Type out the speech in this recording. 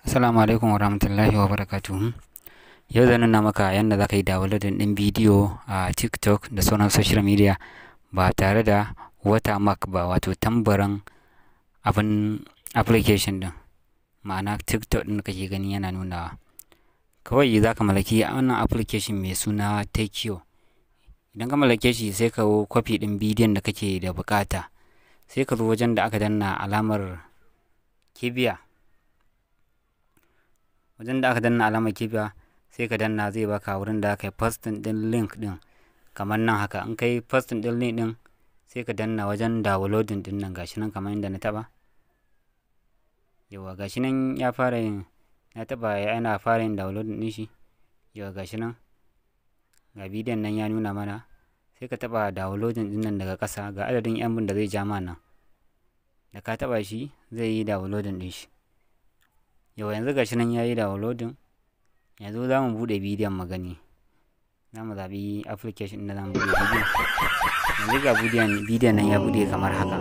Assalamu alaikum warahmatullahi wabarakatuhu. Yau zan nuna maka yadda za ka yi downloading ɗin bidiyo a TikTok da sauran social media ba tare da watermark ba, wato tambarin abin application ɗin. Ma'ana TikTok ɗin da kake gani yana nunawa. Kawai za ka mallaki wannan application mai suna Tekio. Idan ka mallake shi, sai ka yi copy ɗin bidiyon da kake da buƙata. Sai ka zo wajen da aka danna alamar kibiya. Wajen da aka danna alamar kibiya, sai ka danna, zai baka wurin da aka yi pasting ɗin link ɗin kamar nan haka. In ka yi pasting ɗin link ɗin, sai ka danna wajen downloading ɗin nan, gashi nan kamar yadda na taɓa. Yauwa, gashi nan ya fara yin, na taɓa, yana fara yin downloading ɗin shi. Yauwa, gashi nan, ga bidiyon nan ya nuna mana. Sai ka taɓa downloading ɗin nan daga ƙasa, ga adadin MB da zai ja ma nan. Da ka taɓa shi, zai yi downloading ɗin shi. Yauwa, yanzu gashi nan ya yi downloading. Yanzu za mu buɗe bidiyon mu gani. Za mu zaɓi application ɗin da za mu buɗe bidiyon. Yanzu ga bidiyon nan ya buɗe kamar haka.